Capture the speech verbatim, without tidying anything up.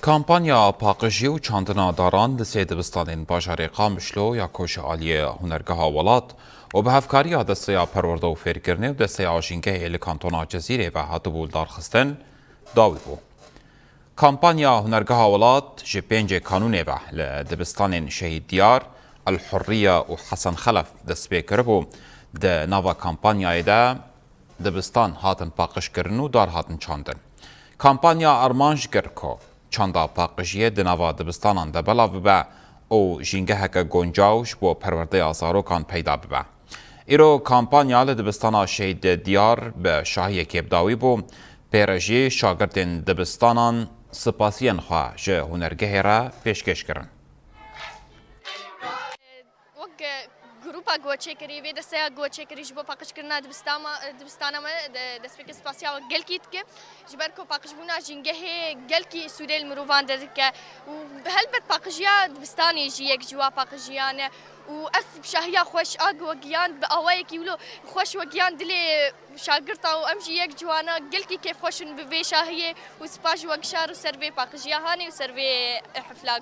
Kampanya paqijî û çandina daran li sê dibistanên bajarê Qamişlo ya ku ji aliyê Hunergeha Welat û bi hevkariya Desteya Perwerde û Fêrkirinê û Desteya Jîngehê li Kantona Cizîrê ve hatibû lidarxistin, dawî bû. Kampanya Hunergeha Welat ji pêncê Kanûnê ve li dibistanên Şehîd Diyar, El Hurriye û Hesen Xelef dest pê kiribû. Di nava kampanyayê de dibistan hatin paqijkirin û dar hatin çandin. Kampanya armanc kir ku çanda paqijiyê di nava dibistanan de belav bibe û jîngeheke guncaw ji bo perwerdeya zarokan peyda bibe. Îro kampanya li dibistana Şehîd Diyar bi şahiyekê bi dawî bû. Pê re jî şagirtên dibistanan spasiyên xwe ji hunergehê re pêşkêş kirin. Wek, e, grupa ku çêkirî, vê desteya ku çêkirî ji bo paqijkirina dibistama-, dibistana me de destpêkê spasiya we gelkî dikim. Ji ber ku paqijbûna jîngehê gelkî sûdê li mirovan derdike û helbet paqijiya dibistanê jî yek ji wa paqijiyan e û ev şahiya xweş a ku we giyan bi awayekî wilo xweş we giyan dilê şagirta û em jî yek ji wana gelkî kêfxweş in bi vê şahiyê û spas ji we gişar û ser vê paqijiya hanê û ser vê hefla